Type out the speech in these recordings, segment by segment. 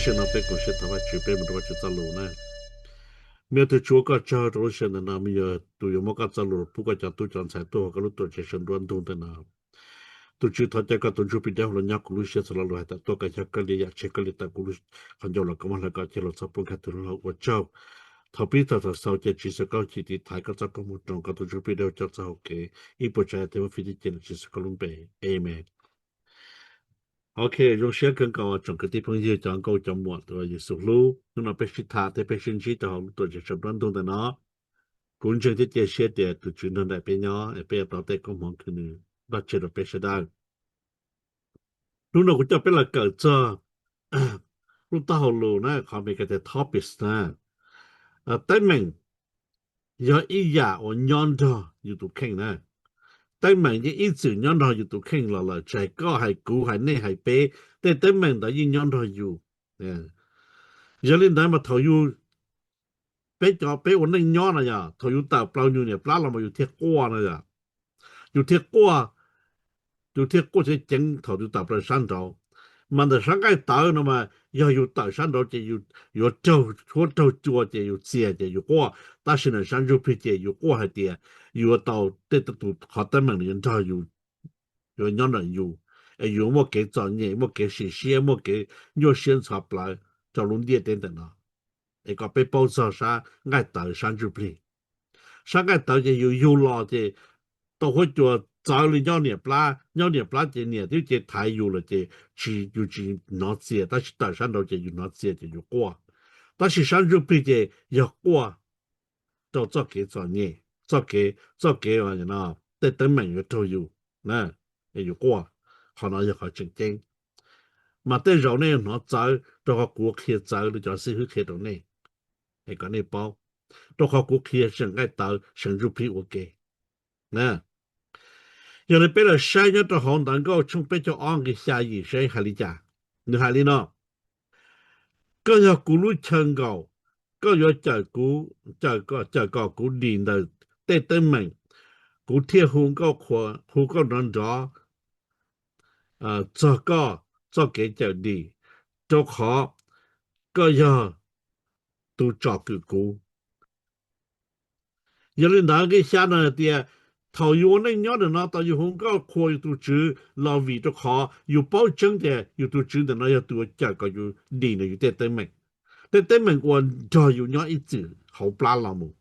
Sij hawm no peb koom siab thov Vajtswv, peb mus rau Vajtswv txoj lus na. Me tug Tswv, ua koj tsaug rau lub sij hawm ntawm no, me yog tus yuav muab koj txoj lus pub koj cov tub cov ntxhais tuaj hauv koj lub tuam tsev saum nruab ntug ntawm no. Tus Tswv, thov caw koj tus Ntsuj Plig dawb huv los nyob kuv lub siab txhua lo lus hais tawm tuaj, koj yog koj li yam tseg koj li tawm kuv lub qhov ncauj los koj muab hlawv kom cia los txog pub nkag tus hlub ua tsaug. Thov pib txog thaum xaus ces Tswv Yexus koj hwj chim tiv thaiv koj txoj koob hmoov rau koj tus Ntsuj Plig dawb huv coj txog hauv kev ib puas tsav yam thiab muab fij tib ce ntawm Tswv Yexus koj lub npe. Amees. Ok, zoo siab kawg nkaus tsoom kwv tij phooj ywg cov nkauj cov muam uas Yexus hlub, hnub no peb sib tham thiab peb sib ntsib rau hauv lub tuam tsev saum nruab ntug ntawm no. Kuv ntseeg thiab cia siab tias tus Tswv nrog nraim peb nyob es peb yuav tau tej koob hmoov uas nws npaj tseg rau peb sawv daws. Hnub no kuv coj peb los kawm txog lub taub hau lus na, qhov Meskas tias topics na. Teeb meem yog ib yam uas nyob nrog yus tus kheej na. Teeb meem yeej ib txwm nyob nrog yus tus kheej los lawm, tsis hais koj hais kuv hais nej hais peb, tej teeb meem ntawd yeej nyob nrog yus. Yog li ntawd mas thaum yus, peb cov peb ua neej nyob no yog thaum yus tawm plaws yus niam plab los mas yus thiaj quaj no yog, yus thiaj quaj, yus thiaj quaj ceev ceev thaum yus tawm plaws sab nraud. Mas ntawm sab nqaij tawv no mas yog yus tawm sab nraud ces yus yuav raug huab raug cua ces yus txias ces yus quaj, tab sis ntawm sab ntsuj plig ces yus quaj hais tias yus yuav tau tej tus qhov teeb meem no yuav nrog yus, yuav nyob ntawm yus, es yus muaj kev txom nyem, muaj kev sim siab, muaj kev nyuaj siab ntxhov plawv rau lub ntiaj teb ntawm no. Es kom peb paub txog sab nqaij tawv sab ntsuj plig. Sab nqaij tawv ces yus yug los ces tau huab cua txawv li nyob niam plab, nyob niam plab ces niam twb ces thaiv yus lawm ces tsis, yus tsis hnov txias, tab sis tawm sab nraud ces yus hnov txias ces yus quaj. Tab sis sab ntsuj plig ces yog quaj rau txoj kev txom nyem, txoj kev, txoj kev tej teeb meem yuav raug yus, yus quaj. Qhov no yog qhov tseem ceeb. Mas tej zaum nej hnov txawv rau qhov kuv qhia txawv li cov xib hwb qhia rau nej, es kom nej paub, rau qhov kuv qhia seem nqaij tawv seem ntsuj plig ua ke. Yog li peb los saib nyob rau hauv Ntawv Nkauj tshooj peb caug ob nqe xya yim saib hais li cas. Nws hais li no: Koj yog kuv lub chaw nkaum, koj yuav cawm kuv, cawm kom kuv dim ntawm tej teeb meem, kuv thiaj hu nkauj qhuas, hu nkauj nrov nrov txog koj txoj kev cawm dim, rau qhov koj yog tus tsom kwm kuv. Yog li ntawd nqe xya no hais tias thaum yus ua neej nyob ntawm no tau yus hu nkauj qhuas yus tus Tswv los vim rau qhov yus paub tseeb tias yus tus Tswv ntawm no yog tus uas cawm kom yus dim ntawm yus tej teeb meem, tej teeb meem uas nrog yus nyob ib txwm hauv plab los mus.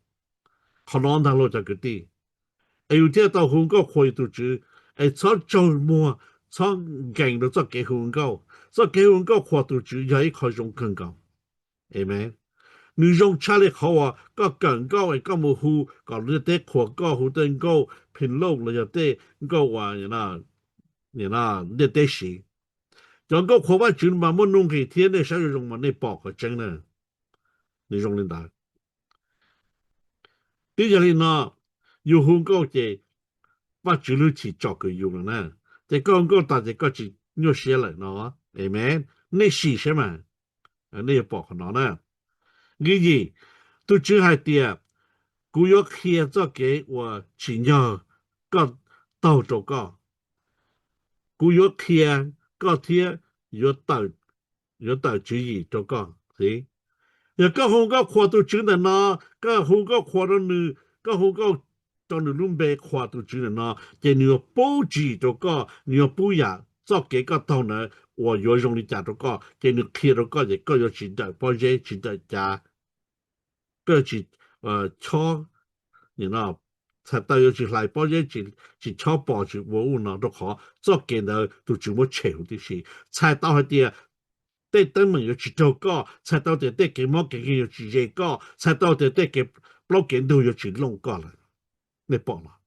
Qhov no ntag lauj cov kwv tij, es yus thiaj tau hu nkauj qhuas yus tus Tswv, es txhob tsaug muag, txhob nkees rau txoj kev hu nkauj. Txoj kev hu nkauj qhuas tus Tswv yog ib qho zoo kawg nkaus. Amees. Nws zoo tshaj li qhov uas koj kawm nkauj es koj mus hu kom lub ntiaj teb qhuas koj, hu tej nkauj pheej loj los yog tej nkauj uas ntiaj teb siv. Cov nkauj qhuas Vajtswv mas muaj nuj nqis thiab nej saib zoo zoo mas nej pom qhov tseeb na. Nws zoo li ntawd. Twb yog li no, yus hu nkauj ces Vajtswv lub hwj chim tsom kwm yus lawm na. Ces koj hu nkauj tas ces koj tsis nyuaj siab lawm no. Amees. Nej sim saib mas, nej yuav pom qhov no na. Nqe yim, tus Tswv hais tias, kuv yuav qhia txoj kev uas tsim nyog koj taug rau koj. Kuv yuav qhia koj thiab yuav tawm tswv yim rau koj. Yog koj hu nkauj qhuas tus Tswv ntawm no, koj hu nkauj qhuas rau nws, koj hu nkauj rau nws lub npe qhuas tus Tswv ntawm no, ces nws yuav pub tswv yim rau koj, nws yuav pub yam txoj kev koj taug ntawd uas yuav zoo li cas rau koj, ces nws qhia rau koj ces koj yuav tsis dawm pob zeb tsis dawm cav, koj yuav tsis chob, txhais tau yuav tsis hlais pob zeb, tsis chob pos tsis ua ub no, rau qhov txoj kev ntawd tus Tswv muab tshem huv tib si. Txhais tau hais tias tej teeb meem yuav tsis raug koj, txhais tau tias tej kev mob kev nkeeg yuav tsis ze koj, txhais tau tias tej kev plaub kev ntug yuav tsis looj koj lawm. Nej pom los?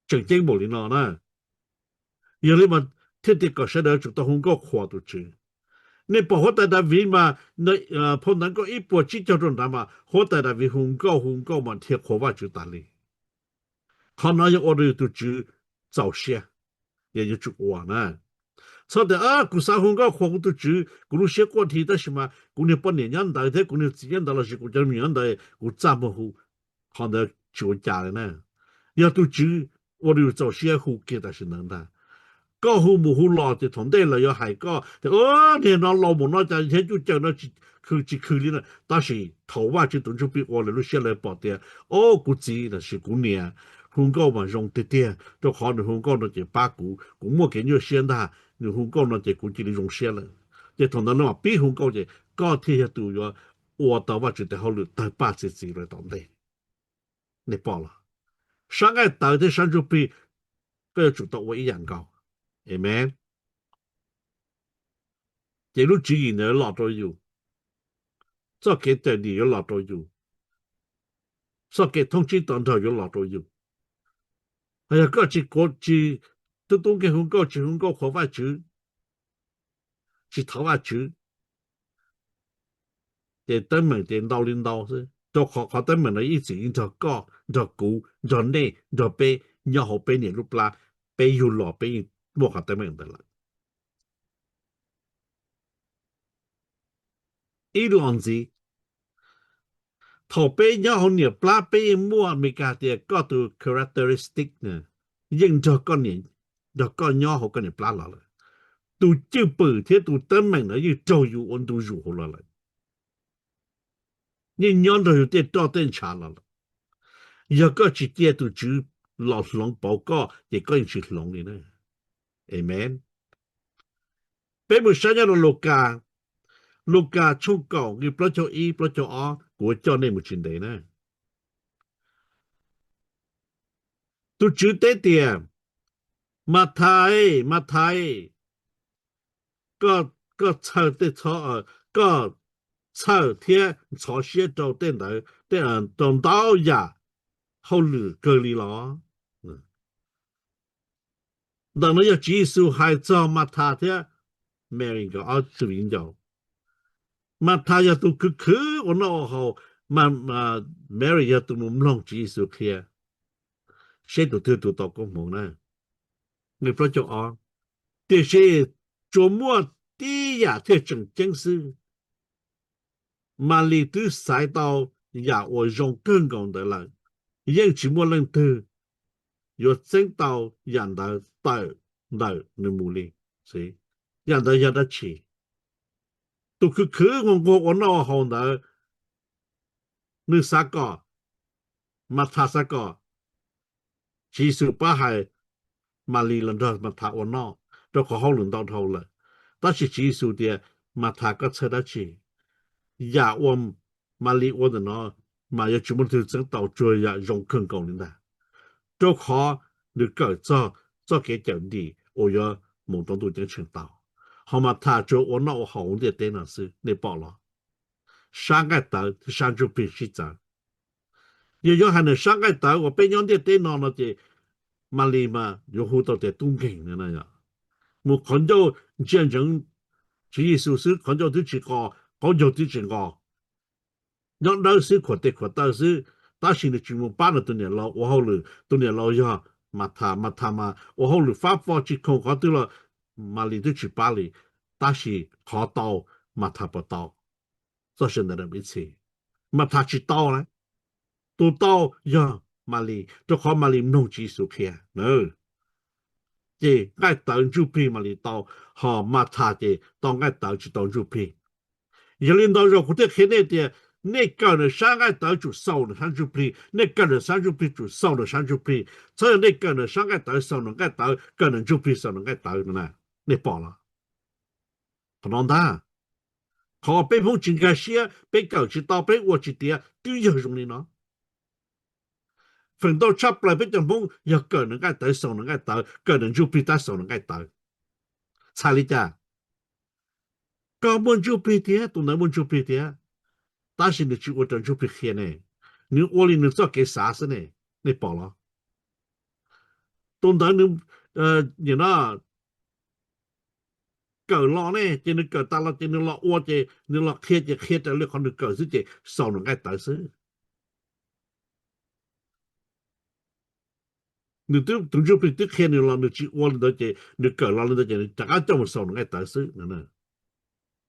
Tseem ceeb npaum li no na. Yog li mas thiaj tias kom sawv daws tsum tau hu nkauj qhuas tus Tswv. Nej pom huab tais Daviv mas, phau Ntawv Nkauj ib puas tsib caug rau nrad mas huab tais Daviv hu nkauj hu nkauj mas dhia qhuas Vajtswv tas li. Qhov no yog ua rau yus tus Tswv txaus siab, yog yuav tsum ua na. Txhob tias kuv xav hu nkauj qhuas kuv tus Tswv, kuv lub siab quaj dhi tab sis mas kuv niag poj niam nyob ntawd thiab kuv niag txiv nyob ntawd lossis kuv cov me nyuam nyob ntawd kuv txaj muag hu. Qhov ntawd tsis ua cas li na. Yog tus Tswv ua rau yus txaus siab hu kiag tam sim ntawd ntag. Koj hu mus hu los ces thaum ntej lawv yuav hais koj tias, niag no laus mus no cas thiab cuj caws no tsis khw tsis khw li na. Tab sis thaum Vajtswv tus Ntsuj Plig ua lawv lub siab lawv pom tias, o, kuv txiv los sis kuv niam hu nkauj mas zoo tiag tiag, rau qhov nws hu nkauj no ces pab kuv, kuv muaj kev nyuaj siab ntag, nws hu nkauj no ces kuv cia li zoo siab lawm. Ces thaum ntawd lawv mam pib hu nkauj ces koj thiaj yog tus yuav ua tau Vajtswv tes hauj lwm tawg paj txi txiv lawm tom ntej. Nej pom los? Sab nqaij tawv thiab sab ntsuj plig, koj yuav tsum tau ua ib yam nkaus. Amen. Ces lub tswv yim ntawd los rau yus, txoj kev cawm dim yuav los rau yus, txoj kev thoob tsib to nraug yuav los rau yus. Yog koj tsis, tsis tub tub nkeeg hu nkauj, tsis hu nkauj qhuas Vajtswv, tsis thov Vajtswv, ces teeb meem ces ntau li ntau xwb. Rau qhov qhov teeb meem no ib txwm yeej nrog koj, nrog kuv, nrog nej, nrog peb nyob hauv peb niam lub plab, peb yug los peb yeej muaj qhov teeb meem ntawd lawm. Ib los ntxiv, thaum peb nyob hauv niam plab peb yeej muaj, Meskas tias koj tus characteristic yeej nrog koj nyob hauv koj niam plab los lawm. Tus cwj pwm thiab tus teeb meem no yeej raug yus ua ntu zus hauv los lawm, yeej nyob nrog yus tej roj tej ntshav los lawm. Yog koj tsis cia tus Tswv los hloov pauv koj ces koj yeej tsis hloov li na. Amen. Peb mus saib nyob rau Lukas, Lukas tshooj kaum nqe plaub caug ib plaub caug ob, kuv coj nej mus tsis ntev na. Tus Tswv teb tias, Mathais, Mathais, koj txhawj tej, koj txhawj thiab ntxhov siab rau tej ntawd, rau ntau yam hauj lwm kawg li los? Ntawm no yog Tswv Yexus hais txog Mathas thiab Mary nkawd ob tug viv ncaus. Mathas yog tus khwv khwv ua noj ua haus, Mary yog tus mus mloog Tswv Yexus qhia seb tus twg tus tau koob hmoov na. Tiam sis tsuas muaj tib yam thiaj tseem ceeb xwb. Malis twb xaiv tau yam uas zoo kawg nkaus ntawd lawm, yeej tsis muaj leej twg yuav txeeb tau yam ntawd tawm ntawm nws mus li. Yam ntawd yog dab tsi? Tus khwv khwv nquag nquag ua noj ua haus ntawd, nws xav kom, Mathas xav kom Tswv Yexus pab hais Malis los nrog Mathas ua noj, rau qhov hauj lwm ntau dhau lawm. Tab sis Tswv Yexus tias, Mathas, koj txhawj dab tsi? Yam uas Malis ua ntawm no mas yuav tsis muaj leej twg txeeb tau, tsuas yam zoo kawg nkaus li ntag, rau qhov nws kawm txog txoj kev cawm dim uas yuav mus rau ntuj ceeb tsheej tau. Ho Mathas tsuas ua noj ua haus hauv ntiaj teb no xwb, nej pom los? Sab nqaij tawv thiab sab ntsuj plig sib txawv. Yog yuav hais ntawm sab nqaij tawv uas peb nyob ntiaj teb no no ces Malis mas yuav hu tau tias tub nkeeg no. Mus qhov ncauj ntsia ntsees Tswv Yexus xwb, qhov ncauj twb tsis qos, qaub ncaug twb tsis nqos, nyob dawb xwb, khuam tes khuam taw xwb, tab sis nws tsis mus pab nws tus niam laus ua hauj lwm. Tus niam laus yog Mathas. Mathas mas ua hauj lwm fab fo tsis khoom qhov twg los Malis twb tsis pab li, tab sis qhov tau Mathas puas tau? Txoj sia ntawm ib txhis Mathas tsis tau na, tus tau yog Malis, rau qhov Malis mloog Tswv Yexus qhia. Ces nqaij tawv ntsuj plig Malis tau, ho Mathas ces tau nqaij tawv tsis tau ntsuj plig. Yog li ntawd zaum kuv thiaj qhia nej tias, nej kawm ntawm sab nqaij tawv tsum xaus ntawm sab ntsuj plig, nej kawm ntawm sab ntsuj plig tsum xaus ntawm sab ntsuj plig. Txhob yog nej kawm ntawm sab nqaij tawv xaus ntawm nqaij tawv, kawm ntawm ntsuj plig xaus ntawm nqaij tawv no. Nej pom los? Qhov no ntag, qhov peb Hmoob tsis nkag siab, peb kawm tsis tau, peb ua tsis tiav twb yog zoo li no. Feem ntau tshaj plaws peb cov Hmoob yog kawm ntawm nqaij tawv xaus ntawm nqaij tawv, kawm ntawm ntsuj plig tab xaus ntawm nqaij tawv. Txhais li cas? Koj muaj ntsuj plig tiag, tus ntawd muaj ntsuj plig tiag, tab sis nws tsis ua raws ntsuj plig qhia ne, nws ua li nws txoj kev xav xwb ne. Nej pom los? Tus ntawd nws, nim no kawm los ne, ces nws kawm tas los ces nws los ua, ces nws los qhia ces qhia raws li qhov nws kawm xwb ces xaus nws nqaij tawv xwb. Nws twb, tus ntsuj plig twb qhia nws los nws tsis ua li ntawd ces nws kawm los li ntawd ces nws rov qab coj mus xaus nws nqaij tawv xwb.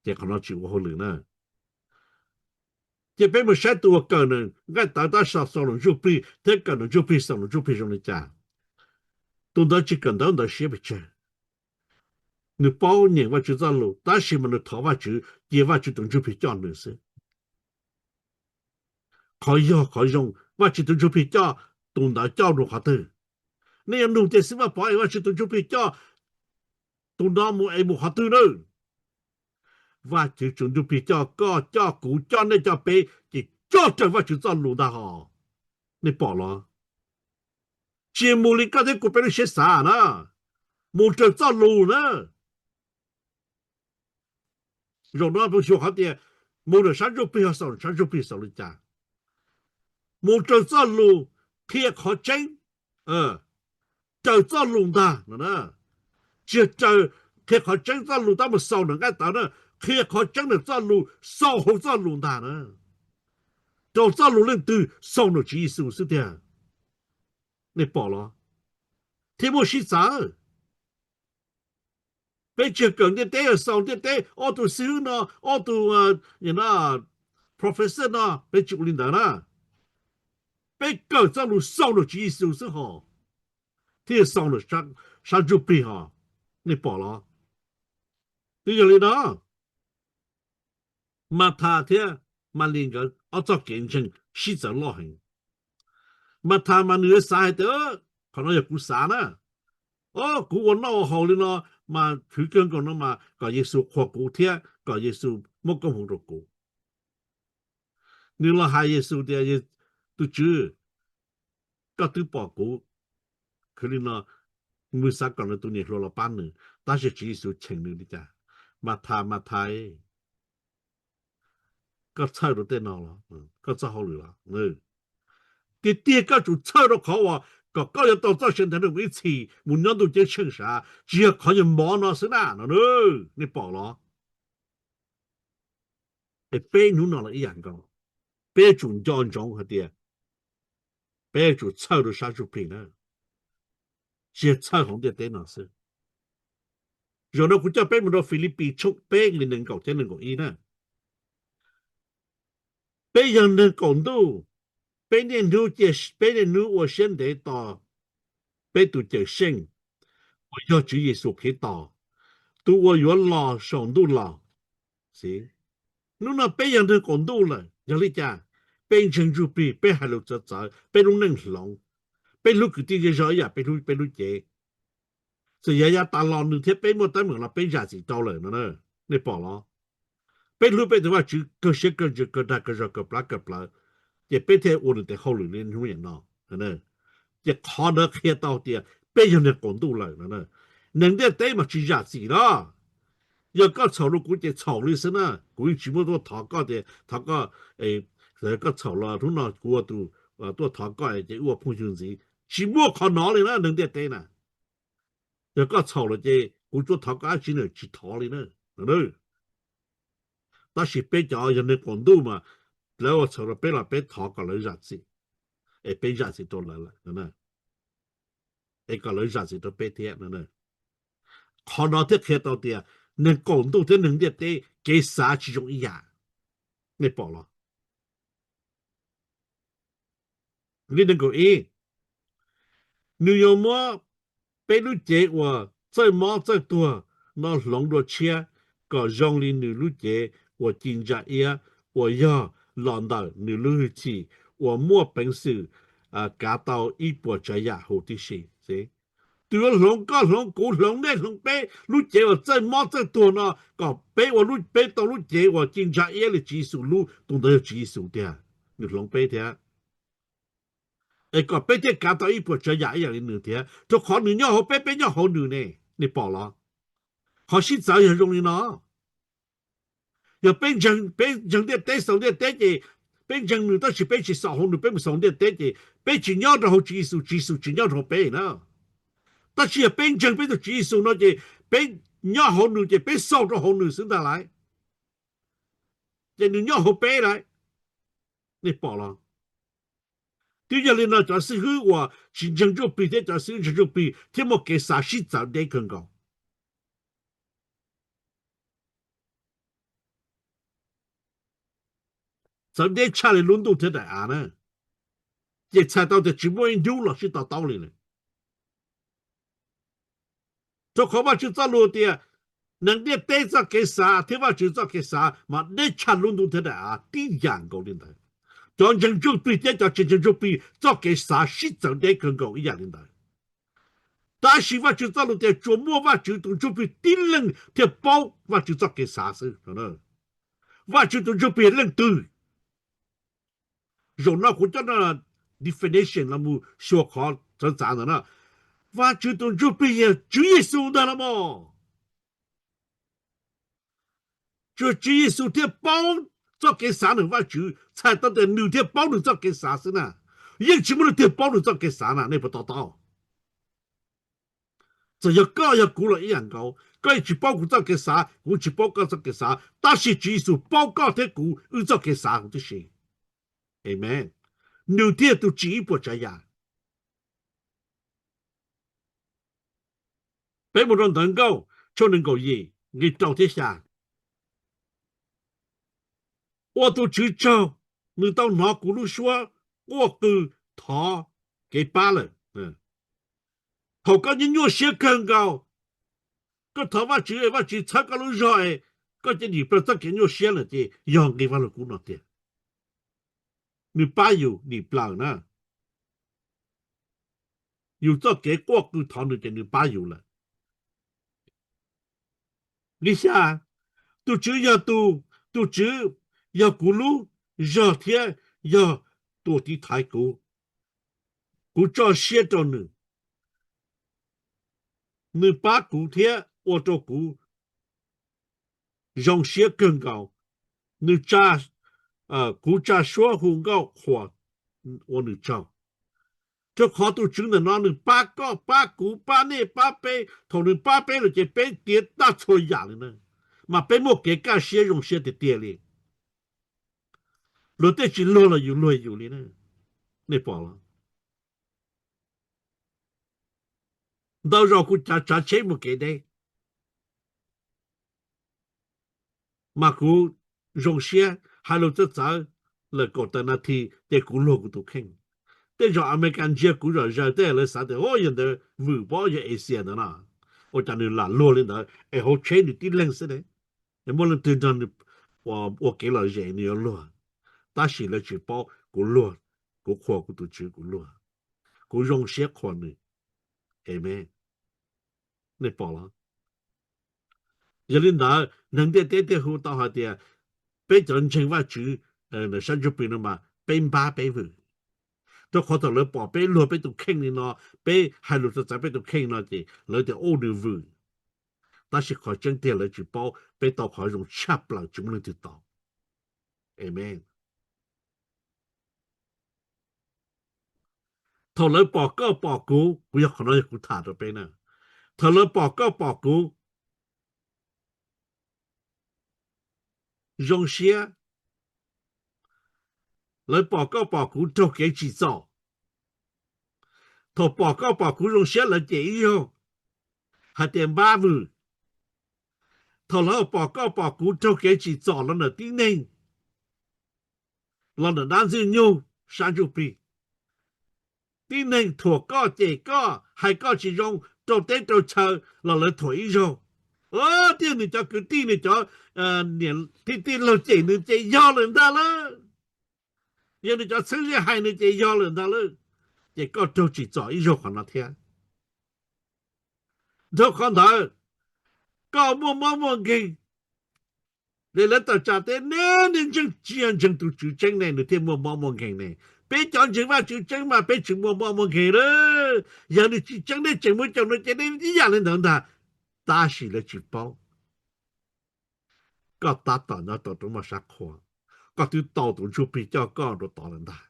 Ces qhov no tsis ua hauj lwm na. Ces peb mus saib tus uas kawm nws nqaij tawv tab sis xaus nws ntsuj plig thiab kawm nws ntsuj plig xaus nws ntsuj plig zoo li cas. Tus ntawd tsis kawm ntawv ntawv siab pes tsawg. Nws paub nyeem Vajtswv txoj lus tab sis mas nws thov Vajtswv cia Vajtswv tus Ntsuj Plig coj nws xwb. Qhov yog qhov zoo, Vajtswv tus Ntsuj Plig coj tus ntawd coj mus qhov twg? Nej yuav nug tias, Xib Vaj Pov, es Vajtswv tus Ntsuj Plig coj tus no mus es mus qhov twg na? Vajtswv tus Ntsuj Plig coj koj, coj kuv, coj nej, coj peb, ces coj raws Vajtswv txoj lus ntag hos. Nej pom los? Tsis mus li koj thiab kuv peb lub siab xav na, mus raws txoj lus na. Zaum no xyuas qhov tias mus ntawm sab ntsuj plig ho xaus sab ntsuj plig xaus li cas? Mus raws txoj lus, qhia qhov tseeb, raws txoj lus ntag no. Tsis yog raws, qhia qhov tseeb txoj lus tab mus xaus ntawm nqaij tawv na, qhia qhov tseeb ntawm txoj lus xaus hauv txoj lus ntag na. Rau txoj lus leej twg? Xaus ntawm Tswv Yexus xwb tiag. Nej pom los? Thiaj muaj sib txawv. Peb tsis yog kawm ntiaj teb, xaus ntiaj teb, ob tug xib hwb no, ob tug professor no, peb tsis ua li ntawd na. Peb kawm txoj lus xaus ntawm Tswv Yexus xwb hos, thiaj xaus ntawm sab ntsuj plig hos. Nej pom los? Twb yog li no, Mathas thiab Malis nkawd ob txoj kev ntseeg sib txawv loj heev. Mathas mas nws yuav xav hais tias, qhov no yog kuv xav na, o, kuv ua noj ua haus li no mas khwv kawg nkaus no mas kom Yexus qhuas kuv thiab kom Yexus muab koob hmoov rau kuv. Nws los hais Yexus tias, Tus Tswv, koj twb pom kuv khwv li no. Nws xav kom nws tus niam hluas los pab nws, tab sis Tswv Yexus cheem nws li cas? Mathas, Mathas, koj txhawj rau tej no los? Koj txoj hauj lwm los? Tiag tiag koj tsum txhawj rau qhov uas kom koj yuav tau txoj sia ntaiv rau ib txhis mus nyob ntuj ceeb tsheej sav, tsis yog qhov nyuag mov no xwb na no. Nej pom los? Es peb hnub no los ib yam nkaus, peb yuav tsum nco ntsoov hais tias peb yuav tsum txhawj rau sab ntsuj plig na, tsis yog txhawj hauv ntiaj teb no xwb. Zaum no kuv coj peb mus rau Filipis tshooj peb nqe nees nkaum thiab nees nkaum ib na. Peb yog neeg qaum ntuj, peb niaj hnub cia, peb niaj hnub ua siab ntev tos peb tus Cawmseej uas yog Tswv Yexus Khetos, tus uas yuav los saum ntuj los. Hnub no peb yog neeg qaum ntuj lawm, yog li cas? Peb ntseeg ntsuj plig, peb hais lus txawv txawv, peb lub neej hloov, peb hlub kwv tij zej zog ib yam peb hlub peb lub cev. Txawm yav yav tas los nws thiab peb muaj teeb meem los peb zam txim rau lawm no. Nej pom los? Peb hlub peb tus Vajtswv kawg siab kawg ntsws kawg dag kawg zog kawg plab kawg plawv, ces peb thiaj ua nws tes hauj lwm li hnub niam no. Ces qhov ntawd qhia tau tias peb yog neeg qaum ntuj lawm no. Neeg ntiaj teb mas tsis zam txim no. Yog koj txhaum rau kuv ces txhaum li xwb na, kuv yeej tsis muaj tuaj thov koj tias thov koj, koj txhaum los hnub no kuv ua tus tuaj thov koj ces wb ua phooj ywg ntxiv. Tsis muaj qhov no li na neeg ntiaj teb na. Yog koj txhaum lawm ces kuv tuaj thov koj dab tsi na, tsis thov li na. Tab sis peb cov yog neeg qaum ntuj mas lawv ua txhaum rau peb los peb thov kom lawv zam txim, es peb zam txim rau lawv lawm, es kom lawv zam txim rau peb thiab. Qhov no thiaj qhia tau tias neeg qaum ntuj thiab neeg ntiaj teb kev xav tsis zoo ib yam. Nej pom los? Li nees nkaum ib, nws yuav muab peb lub cev uas txawj mob txawj tuag no hloov dua tshiab kom zoo li nws lub cev uas ci ntsa iab uas yog los ntawm nws lub hwj chim uas muaj peev xwm kav tau ib puas tsav yam huv tib si. Tus yuav hloov koj hloov kuv hloov nej hloov peb lub cev uas txawj mob txawj tuag no kom peb ua, peb tau lub cev uas ci ntsa iab li Tswv Yexus lub, tus ntawd yog Tswv Yexus tiag, nws hloov peb thiab. Es kom peb thiaj kav tau ib puas tsav yam ib yam li nws thiab, rau qhov nws nyob hauv peb, peb nyob hauv nws ne. Nej pom los? Qhov sib txawv yog zoo li no. Yog peb ntseeg, peb ntseeg ntiaj teb, xaus ntiaj teb ces peb ntseeg nws tab sis peb tsis xaus hauv nws, peb mus xaus ntiaj teb ces peb tsis nyob rau hauv Tswv Yexus, Tswv Yexus tsis nyob rau hauv peb na. Tab sis yog peb ntseeg peb tus Tswv Yexus no ces peb nyob hauv nws ces peb xaus rau hauv nws xwb ntag lauj. Ces nws nyob hauv peb lauj. Nej pom los? Twb yog li no cov xib hwb uas tsis ntseeg ntsuj plig thiab cov xib hwb ntseeg ntsuj plig thiaj muaj kev xav sib txawv deb kawg nkaus. Txawv deb tshaj li lub ntuj thiab daim av na. Ces txhais tau tias tsis muaj ib hnub los sib to taub li lawm. Rau qhov Vajtswv txoj lus tias Neeg ntiaj teb txoj kev xav thiab Vajtswv txoj kev xav mas deb tshaj lub ntuj thiab daim av tib yam nkaus li ntawd. Cov ntseeg ntsuj plig thiab cov tsis ntseeg ntsuj plig txoj kev xav sib txawv deb kawg nkaus ib yam li ntawd. Tab sis Vajtswv txoj lus tias tsuas muaj Vajtswv tus ntsuj plig tib leeg thiaj paub Vajtswv txoj kev xav xwb. Vajtswv tus ntsuj plig leej twg? Zaum no kuv coj definition los mus xyuas qhov txawv txav ntawm no. Vajtswv tus ntsuj plig yog Tswv Yexus ntag los mas. Tsuas Tswv Yexus thiaj paub txoj kev xav ntawm Vajtswv, txhais tau tias nws thiaj paub nws txoj kev xav xwb na. Yeej tsis muaj leej twg paub nws txoj kev xav na, nej puas to taub? Txawm yog koj yog kuv los ib yam nkaus, koj yeej tsis paub kuv txoj kev xav, kuv tsis paub koj txoj kev xav, tab sis Tswv Yexus paub koj thiab kuv wb txoj kev xav huv tib si. Amen. Nws thiaj tus tsim ib puas tsav yam. Peb mus rau Ntawv Nkauj tshooj nees nkaum yim nqe rau thiab xya. Ua tus Tswv tsaug, nws tau hnov kuv lub suab quaj qw thov kev pab lawm. Thaum koj nyuaj nyuaj siab kawg nkaus, koj thov Vajtswv es Vajtswv txhawb koj lub zog es koj cia li dim plaws txoj kev nyuaj siab lawm ces yog nqi Vaj Lug Kub no tiag. Nws pab yus dim plaws na. Yus txoj kev quaj qw thov nws ces nws pab yus lawm. Nqi xya, tus Tswv yog tus, tus Tswv yog kuv lub zog thiab yog tus tiv thaiv kuv. Kuv tso siab rau nws, nws pab kuv thiab ua rau kuv zoo siab kawg nkaus. Nws tsa, kuv tsa suab hu nkauj qhuas ua nws tsaug. Rau qhov tus Tswv ntawm no nws pab koj, pab kuv, pab nej, pab peb. Thaum nws pab peb lawm ces peb tiav tag txhua yam li na, mas peb muaj kev kaj siab zoo siab tiag tiag li. Luag tej tsis luag los yus luag yus li na. Nej pom los? Ntau zaus kuv cav tsav tsheb mus kev deb, mas kuv zoo siab hais lus txawv txawv lawm kaum tawm nas this ces kuv luag kuv tus kheej. Tej zaum Amelikas ntsia kuv zom zaws tej lawv xav tias, o, yog ntawd vwm pob yog Asia ntawd no, ua cas nws lam luag li ntawd es hauv tsheb nws tib leeg xwb ne. Es muaj leej twg nrog nws ua kev lom zem nws yuav luag. Tab sis lawv tsis paub kuv luag, kuv qhuas kuv tus Tswv kuv luag, kuv zoo siab qhuas nws. Amen. Nej pom los? Yog li ntawd neeg ntiaj teb thiaj hu tau hais tias peb cov ntseeg Vajtswv sab ntsuj plig no mas peb npab peb vwm. Rau qhov thaum lawv pom peb luag peb tus kheej li no, peb hais lus txawv txawv peb tus kheej no ces lawv tias, u, nws vwm. Tab sis qhov tseeb tiag lawv tsis paub peb tau qhov zoo tshaj plaws tsis muaj leej twg tau. Amen. Thaum lawv pom koj pom kuv, kuv yog qhov no yog kuv tham rau peb na. Thaum lawv pom koj pom kuv zoo siab, lawv pom koj pom kuv raug kev tsim txom. Thaum pom koj pom kuv zoo siab lawv cem ib zaug hais tias npab vwm. Thaum lawv pom koj pom kuv raug kev tsim txom los ntawm tib neeg, los ntawm dab ntxwg nyoog sab ntsuj plig, tib neeg thuam koj cem koj hais koj tsis zoo rau teb rau chaw los lawv thuam ib zaug. Tij nws cov kwv tij nws cov niam tij tij laug cem nws ces yog lawm ntag lawm. Yog nws cov txheeb ze hais nws ces yog lawm ntag lawm. Ces koj raug tsim txom ib zaug qhov no thiab. Dhau qhov ntawd, koj muaj mob muaj nkeeg. Li lawv tawm tsam tias nej niaj ntseeg tsis yog ntseeg tus Tswv tseeb ne nws thiaj muaj mob muaj nkeeg ne. Peb cov ntseeg Vajtswv tseeb mas peb tsis muaj mob muaj nkeeg lawm. Yog nws tsis tseeb nej tseem mus caum nws ces nej ib yam li ntawd ntag. Tab sis lawv tsis paub. Koj tab tom nyob tau rau moj sab qhua, koj twb tau tus ntsuj plig coj koj rau tod lawm ntag.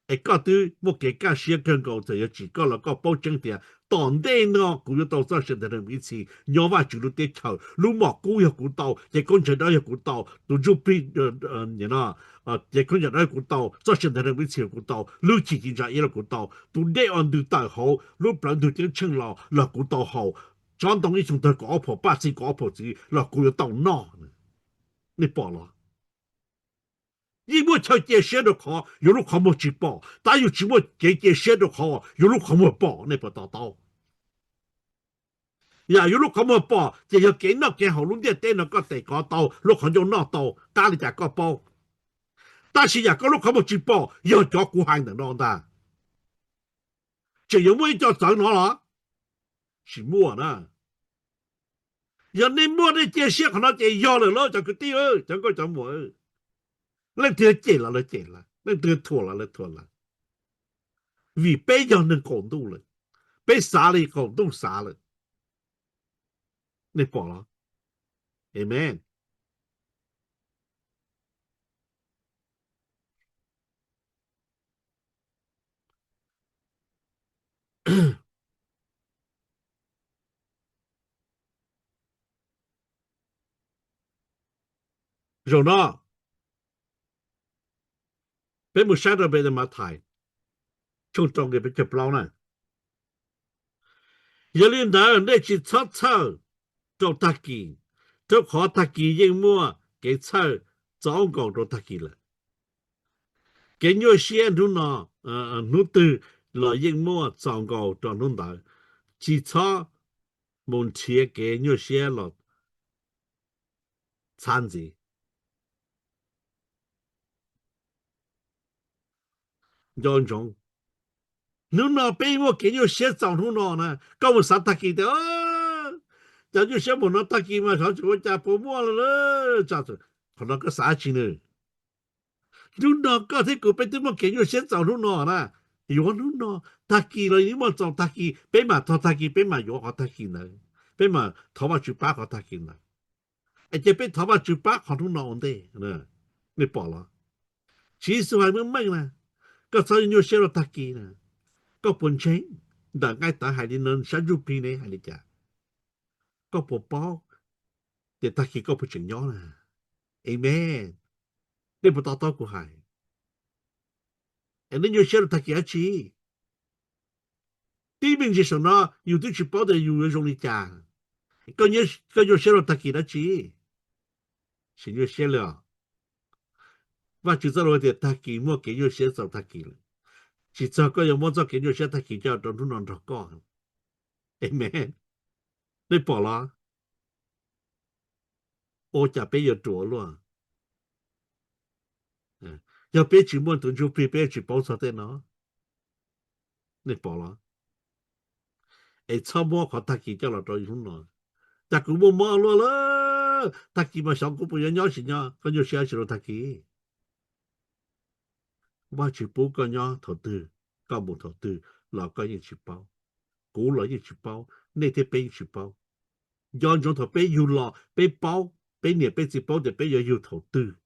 Es koj twb muaj kev kaj siab kawg nkaus txawm yuav tsim koj los koj paub tseeb tias tom ntej no kuv yuav tau txoj sia ntev neeg ib txhis nyob Vajtswv lub teb chaws. Lub mom kub yog kuv tau, ces khaub ncaws dawb yog kuv tau, tus ntsuj plig, ces khaub ncaws dawb yog kuv tau, txoj sia ntev neeg ib txhis yog kuv tau, lub chim ci ntsa iab los kuv tau, tus dej uas ntws tawm hauv lub plawv ntug ceeb tsheej los los kuv tau haus, tsob ntoo ib xyoo tawg kaum ob phaum paj txi kaum ob phaum txiv los kuv yuav tau noj. Nej pom los? Yeej muaj chaw cia siab rau qhov yus lub qhov muag tsis pom, tab yus tsis muaj kev cia siab rau qhov yus lub qhov muag pom. Nej puas to taub? Yam yus lub qhov muag pom ces yog kev noj kev haus lub ntiaj teb no koj tes kov tau, lub qhov ncauj noj tau, qab li cas koj paub. Tab sis yam koj lub qhov muag tsis pom yog cov kuv hais ntawm no ntag. Tseem yuav muaj ib co txawv no los? Tsis muaj na. Yog nej muaj nej cia siab qhov no ces yog lawm lauj cov kwv tij, cov nkauj cov muam. Leej twg cem los lawv cem lawv, leej twg thuam los lawv thuam lawv. Vim peb yog neeg qaum ntuj lawm, peb xav li qaum ntuj xav lawm. Nej pom los? Amen. Zaum no peb mus saib rau Npes Mathais tshooj rau nqe peb caug plaub na. Yog li ntawd nej tsis txhob txhawj rau tag kis, rau qhov tag kis yeej muaj kev txhawj txaus nkaus rau tag kis lawm. Kev nyuaj siab hnub no, hnub twg los yeej muaj txaus nkaus rau hnub ntawd. Tsis txhob mus nrhiav kev nyuaj siab los txhab ntxiv. Nco ntsoov, hnub no peb muaj kev nyuaj siab txaus hnub no na, koj mus xav tag kis tias cov nyuaj siab mus no tag kis mas xyov tseem ua cas puas muaj lawm. Qhov no koj xav tsi nws? Hnub no koj thiab kuv peb twb muaj kev nyuaj siab txaus hnub no na. Yuav hnub no, tag kis los yeej muaj txaus tag kis, peb mam thov tag kis, peb mam yuav qhov tag kis ntawd, peb mam thov Vajtswv pab qhov tag kis ntawd. Es ces peb thov Vajtswv pab qhov hnub no ua ntej. Nej pom los? Tswv Yexus hais meej meej na, koj txhob nyuaj siab rau tag kis na. Koj puas ntseeg ntawm nqaij tawv hais li no, sab ntsuj plig ne hais li cas? Koj puas paub tias tag kis koj puas tseem nyob na? Amen. Nej puas to taub kuv hais? Es nej nyuaj siab rau tag kis dab tsi? Tib me ntsis saum no yus twb tsis paub tias yus yuav zoo li cas. Koj nyuaj siab rau tag kis dab tsi? Tsis nyuaj siab li os. Vajtswv txoj lus tias tag kis muaj kev nyuaj siab txaus tag kis lawm. Tsis txog koj yuav muab txoj kev nyuaj siab tag kis coj rau hnub no nrog koj. Amen. Nej pom los? Ua cas peb yuav ruam luaj? Yog peb tsis muaj tus ntsuj plig peb tsis paub txog tej no. Nej pom los? Es txhob muab qhov tag kis coj los rau hnub no. Cas kuv muaj mob luaj lawm, tag kis mas xyov kuv puas yuav nyob tsis nyob, koj nyuaj siab tsis rau tag kis. Vajtswv pub koj nyob thaum twg, koj mus thaum twg los koj yeej tsis paub. Kuv los yeej tsis paub, nej thiab peb yeej tsis paub. Nco ntsoov thaum peb yug los peb paub, peb niam peb txiv paub tias peb yuav yug thaum twg.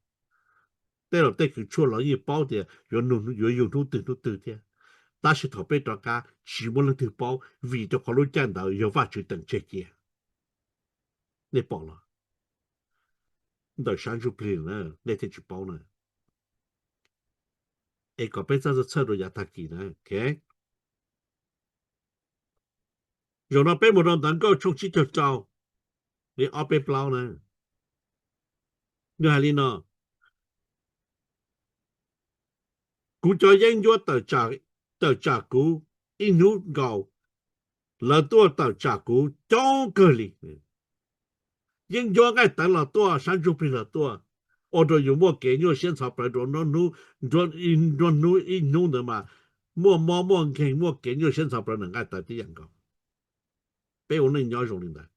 Tej laus tej kws tshuaj los yeej paub tias yuav yug hnub twg hnub twg thiab. Tab sis thaum peb rov qab tsis muaj leej twg paub vim rau qhov lub caij ntawd yog Vajtswv teem tseg cia. Nej pom los? Ntawm sab ntsuj plig na, nej thiaj tsis paub na. Es kom peb txhob txhawj rau yav tag kis na. Zaum no peb mus rau ntawv Nkauj tshooj tsib caug rau, li ob peb plaub na. Nws hais li no: Kuv cov yeeb ncuab tawm tsam kuv ib hnub nkaus, lawv tuaj tawm tsam kuv coob kawg li. Yeeb ncuab nqaij tawv los tuaj, sab ntsuj plig los tuaj, ua rau yus muaj kev nyuaj siab ntxhov plawv rau nruab hnub, nruab hnub ib hnub ntawd mas muaj mob muaj nkeeg, muaj kev nyuaj siab ntxhov plawv ntawm nqaij tawv tib yam nkaus. Peb ua neej nyob zoo li ntawd.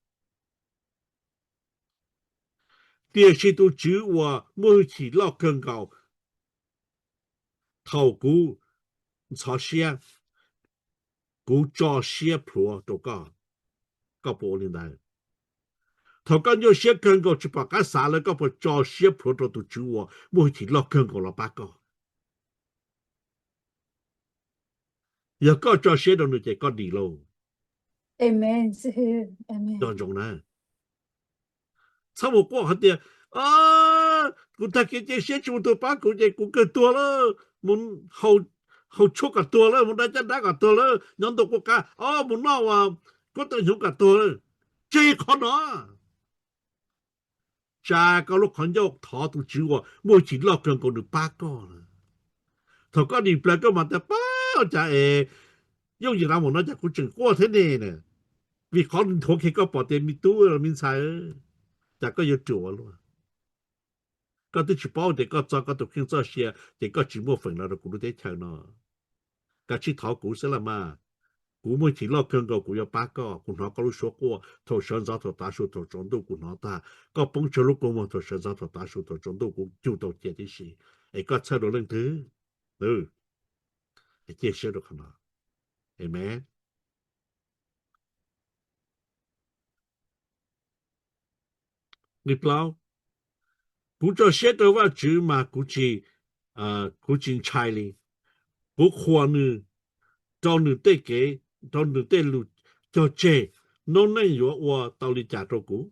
Tiam sis tus Tswv uas muaj hwj chim loj kawg nkaus, thaum kuv ntxhov siab, kuv tso siab plhuav rau koj. Koj puas ua li ntawd? Thaum koj nyuaj siab kawg nkaus tsis pom qab xav lawm, koj puas tso siab plhuav rau tus Tswv uas muaj hwj chim loj kawg nkaus los pab koj? Yog koj tso siab rau nws ces koj dim lauj. Nco ntsoov na, txhob mus quaj hais tias kuv tag kev cia siab tsis muaj tus pab kuv ces kuv kawg tuag lawm, mus haus tshuaj kom tuag lawm, mus da caj dab kom tuag lawm, nyob ntuj qub qab, o mus noj uas kuab tawm hnyuv kom tuag lawm. Tseg qhov no. Tsa koj lub qhov ncauj thov tus Tswv uas muaj hwj chim loj kawg nkaus nws pab koj na. Thaum koj dim plaws koj mam tias pab, cas es yooj yim qas mus no cas kuv tseem quaj thiab ne na. Vim qhov nthuav kiag koj pom tias me tub los me ntxhais, cas koj yuav ruam ua luaj? Koj twb tsis paub tias koj txo koj tus kheej txoj sia ces koj tsis muaj feem los rau kuv lub teb chaws no. Kav tsij thov kuv xwb los mas. Kuv muaj chim loj kawg nkaus kuv yuav pab koj, kuv hnov koj lub suab quaj thaum sawv ntxov thaum tav su thaum tsaus ntuj kuv hnov tag. Koj poob tsawg lub kua muag thaum sawv ntxov thaum tav su thaum tsaus ntuj kuv cug tau cia tib si. Es koj txhawj rau leej twg? Cia siab rau qhov no. Amen. Nqe plaub, kuv tso siab rau Vajtswv mas kuv tsis, kuv tsis ntshai li. Kuv qhuas nws rau nws tej kev, rau nws tej lus cog tseg, noob neej yuav ua tau li cas rau kuv?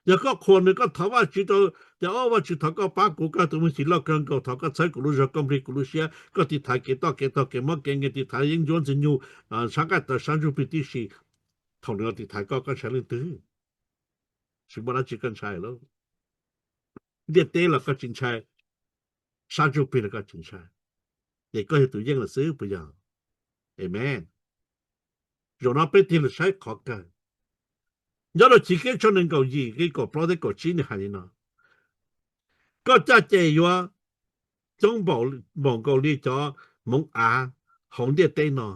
Yog koj qhuas nws, koj thov Vajtswv rau, tias, O Vajtswv, thov koj pab kuv, koj tus muaj chim loj kawg nkaus, thov koj txhawb kuv lub zog, koj nplig kuv lub siab, koj tiv thaiv kev toj kev taug, kev mob kev nkeeg, tiv thaiv yeeb ncuab ntxwg nyoog, sab nqaij tawv sab ntsuj plig tib si. Thaum nws los tiv thaiv koj, koj ntshai leej twg? Tsis muaj dab tsi koj ntshai lawm. Ntiaj teb los koj tsis ntshai, sab ntsuj plig los koj tsis ntshai, ces koj yog tus yeej lawm xwb puas yog? Amen. Zaum no peb tig los saib qhov kawg. Nyob rau Chiv Keeb tshooj nees nkaum yim nqe kaum plaub thiab kaum tsib nws hais li no: Koj caj ces yuav coob npaum nkaus li cov hmoov av hauv ntiaj teb no.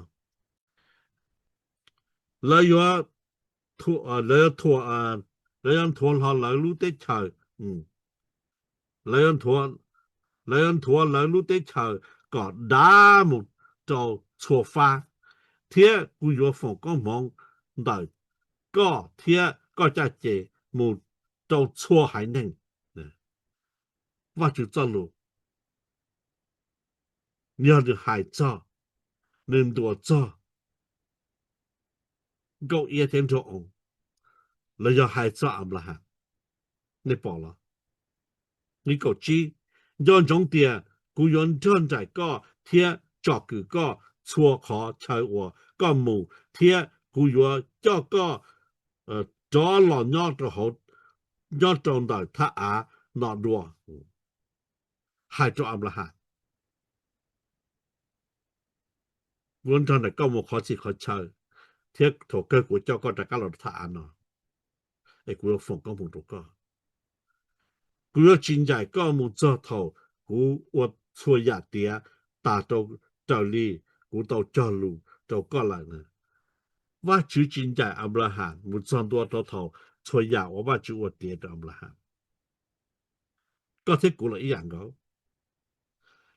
Lawv yuav, lawv yuav nthuav hlo lawv lub teb chaws, lawv yuav nthuav lawv lub teb chaws kom dav mus rau txhua fab, thiab kuv yuav foom koob hmoov ntawm koj thiab koj caj ces mus rau txhua haiv neeg. Vajtswv txoj lus, yog nws hais txog, nws ntuas txog Nkauj Iab thiab Nraug Oo, los yog hais txog Anplaham, nej pom los? Nqe kaum tsib, nco ntsoov tias kuv yuav nrog nraim koj thiab tsom kwm koj txhua qhov chaw uas koj mus, thiab kuv yuav coj koj rov los nyob rau hauv, nyob rau ntawm thaj av no dua. Hais rau Anplaham, kuv yuav nrog nraim koj mus qhov txhia qhov chaw, thiab thaum kawg kuv coj koj rov qab los rau thaj av no, es kuv yuav foom koob hmoov rau koj. Kuv yuav tsis ncaim koj mus txog thaum kuv ua txhua yam tiav tas rau, raws li kuv tau cog lus rau koj lawm na. Vajtswv tsis ncaim Anplaham mus txog ntua rau thaum txhua yam uas Vajtswv ua tiav rau Anplaham. Koj thiab kuv los ib yam nkaus.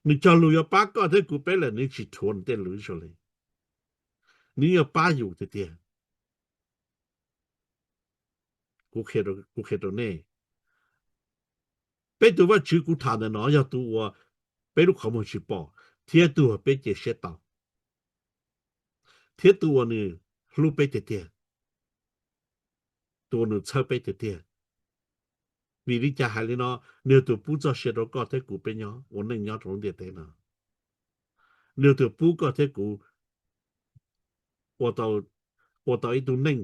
Nws cog lus yuav pab koj thiab kuv peb lawm, nws tsis rhuav nws tej lus ib zaug li. Nws yuav pab yus tiag tiag. Kuv qhia rau nej, peb tus Vajtswv kuv tham ntawm no yog tus uas peb lub qhov muag tsis pom, thiab tus uas peb cia siab tau, thiab tus uas nws hlub peb tiag tiag, tus uas nws txhawb peb tiag tiag. Vim li cas hais li no? Nws yog tus pub txoj sia rau koj thiab kuv peb nyob ua neej nyob rau lub ntiaj teb no. Nws yog tus pub koj thiab kuv ua tau ib tug neej,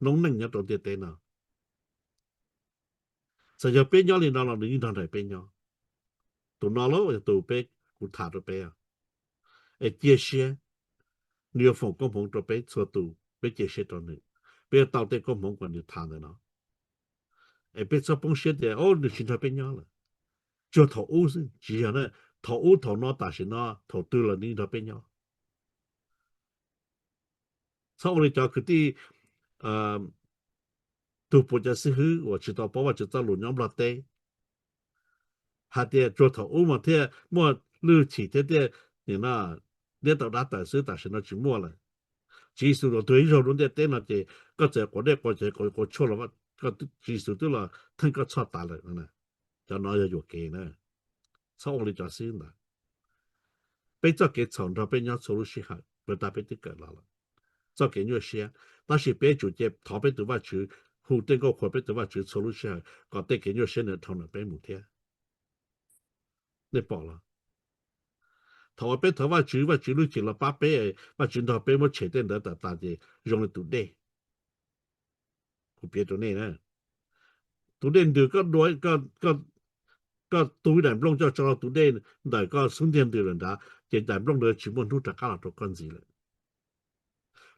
noob neej nyob rau ntiaj teb no. Txawm yog peb nyob li no los nws yeej nrog nraim peb nyob. Tus no los yog tus peb, kuv tham rau peb, es cia siab, nws yuav foom koob hmoov rau peb txhua tus, peb cia siab rau nws, peb yuav tau tej koob hmoov uas nws tham ntawm no. Es peb txhob poob siab tias, o, nws tsis nrog peb nyob lawm. Tsuas thaum ub xwb, tsis yog na, thaum ub thaum no tam sim no thaum twg los nws nrog peb nyob. Txhob ua li cov kwv tij tug puas cov xib hwb uas tsis tau paub Vajtswv txoj lus nyob Nplog teb, hais tias tsuas thaum ub mas thiaj muaj lwj chim thiab tiaj, nim no ntiab tau dab tawm xwb, tam sim no tsis muaj lawm. Tswv Yexus los tuag ib zaug rau ntiaj teb no ces koj txawm quav dej quav cawv quav tshuaj los Tswv Yexus twb los theej koj txhoj tas lawm. Cov no yog yuam kev na. Txhob ua li cov xib hwb ntawd. Peb txoj kev txhaum nrog peb nyob txhua lub sij hawm, puas tas peb twb kawm los lawm. Txoj kev nyuaj siab, tab sis peb tsum cia thov peb tus Vajtswv, hu tej nkauj qhuas peb tus Vajtswv txhua lub sij hawm kom tej kev nyuaj siab ntawd dhau ntawm peb mus thiab. Nej pom los? Thaum uas peb thov Vajtswv, Vajtswv lub cim los pab peb, Vajtswv nrog peb muab tshem tej ntawd tawm tas ces zoo li tus dej. Kuv piav rau nej na, tus dej ntws, koj dua, koj tu ib daim nplooj coj tso rau tus dej ntawm koj xub ntiag ntws lawm nrad ces daim nplooj ntawd tsis muaj hnub rov qab los rau koj ntxiv lawm.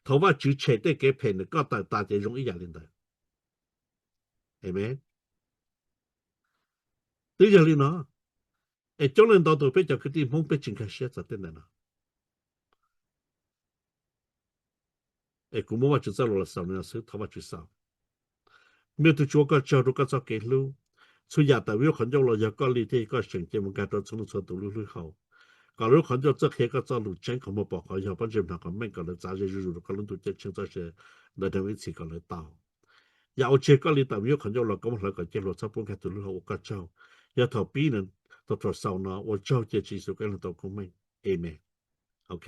Thov Vajtswv tshem tej kev phem nws, koj tawm tas ces zoo ib yam li ntawd. Amen. Twb yog li no, es coob leej ntau tus peb cov kwv tij Hmoob peb tsis nkag siab txog tej ntawm no. Es kuv muab Vajtswv txoj lus los xaus li no xwb, thov Vajtswv xaus. Me tug Tswv, ua koj tsaug rau koj txoj kev hlub. Txhua yam tawm vim lub qhov ncauj los yog koj li thiab yog koj seem cia mus nkag rau txhua leej txhua tus lub hlwb hauv, kom lub qhov ncauj txawj qhia koj txoj lus tseeb, qhov muag pom qhov yog, pob ntseg hnov qhov meej, kom lawv txav ze zuj zus rau koj lub ntuj ceeb tsheej txoj sia ntawd, dab ib txhis kom lawv tau. Yam uas tsis yog koj li tawm vim lub qhov ncauj los koj muab hlawv kom cia hluas, txhob pub nkag tus hlwb hauv, ua koj tsaug. Yog thaum pib nws, thaum, thaum xaus no, ua tsaug cia Tswv Yexus Khetos tau koob meej. Amen. Ok.